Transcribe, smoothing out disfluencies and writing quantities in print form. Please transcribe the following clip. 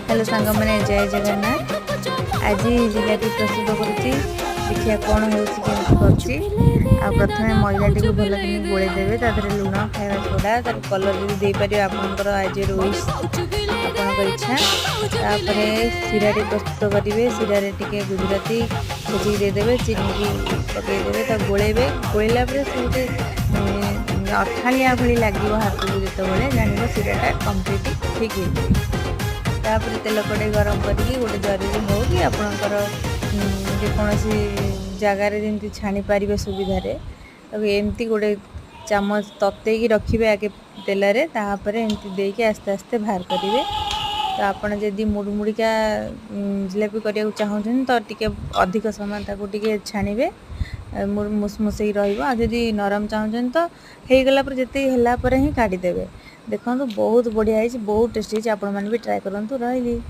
Hello ସାଙ୍ଗମାନେ, ଜୟ ଜଗନ୍ନାଥ। ଆଜି ଜିଲାପି ପ୍ରସ୍ତୁତ କରୁଛି। ଦେଖିବା କ'ଣ ହେଉଛି, କେମିତି କରୁଛି। ଆଉ ପ୍ରଥମେ ମଇଦାଟିକୁ ଭଲ କିନି ଗୋଳେଇ ଦେବେ। ତା ଦେହରେ ଲୁଣ, ଖାଇବା ସୋଡ଼ା, ତାର କଲର୍ ଯଦି ଦେଇପାରିବେ, ଆପଣଙ୍କର ଆଜ୍ your wish, ଆପଣଙ୍କ ଇଚ୍ଛା। ତାପରେ ଶିରାଟି ପ୍ରସ୍ତୁତ କରିବେ। ଶିରାରେ ଟିକେ ଗୁଜୁରାତି ଛେଚିକି ଦେଇଦେବେ, ଚିନି ବି ପକାଇଦେବେ। ତାକୁ ଗୋଳେଇବେ। ଗୋଳେଇଲା ପରେ ସେ ଗୋଟେ ଅଠାଳିଆ ଭଳି ଲାଗିବ ହାତକୁ ଯେତେବେଳେ, ଜାଣିବ ଶିରାଟା କମ୍ପ୍ଲିଟ୍ ଠିକ୍ ହେଇଯିବ। ତାପରେ ତେଲ କଡ଼େଇ ଗରମ କରିକି ଗୋଟେ ଜରିରେ ହେଉ କି ଆପଣଙ୍କର ଯେକୌଣସି ଜାଗାରେ ଯେମିତି ଛାଣି ପାରିବେ ସୁବିଧାରେ, ତାକୁ ଏମିତି ଗୋଟେ ଚାମଚ ତତେଇକି ରଖିବେ ଆଗେ ତେଲରେ। ତାପରେ ଏମିତି ଦେଇକି ଆସ୍ତେ ଆସ୍ତେ ବାହାର କରିବେ। ତ ଆପଣ ଯଦି ମୁଡ଼ମୁଡ଼ିକା ଜିଲାପି କରିବାକୁ ଚାହୁଁଛନ୍ତି, ତ ଟିକେ ଅଧିକ ସମୟ ତାକୁ ଟିକେ ଛାଣିବେ, ମୁସମୁସେଇ ରହିବ। ଆଉ ଯଦି ନରମ ଚାହୁଁଛନ୍ତି, ତ ହେଇଗଲା ପରେ, ଯେତିକି ହେଲା ପରେ ହିଁ କାଢ଼ିଦେବେ। ଦେଖନ୍ତୁ, ବହୁତ ବଢ଼ିଆ ହେଇଛି, ବହୁତ ଟେଷ୍ଟି ହେଇଛି। ଆପଣମାନେ ବି ଟ୍ରାଏ କରନ୍ତୁ। ରହିଲି।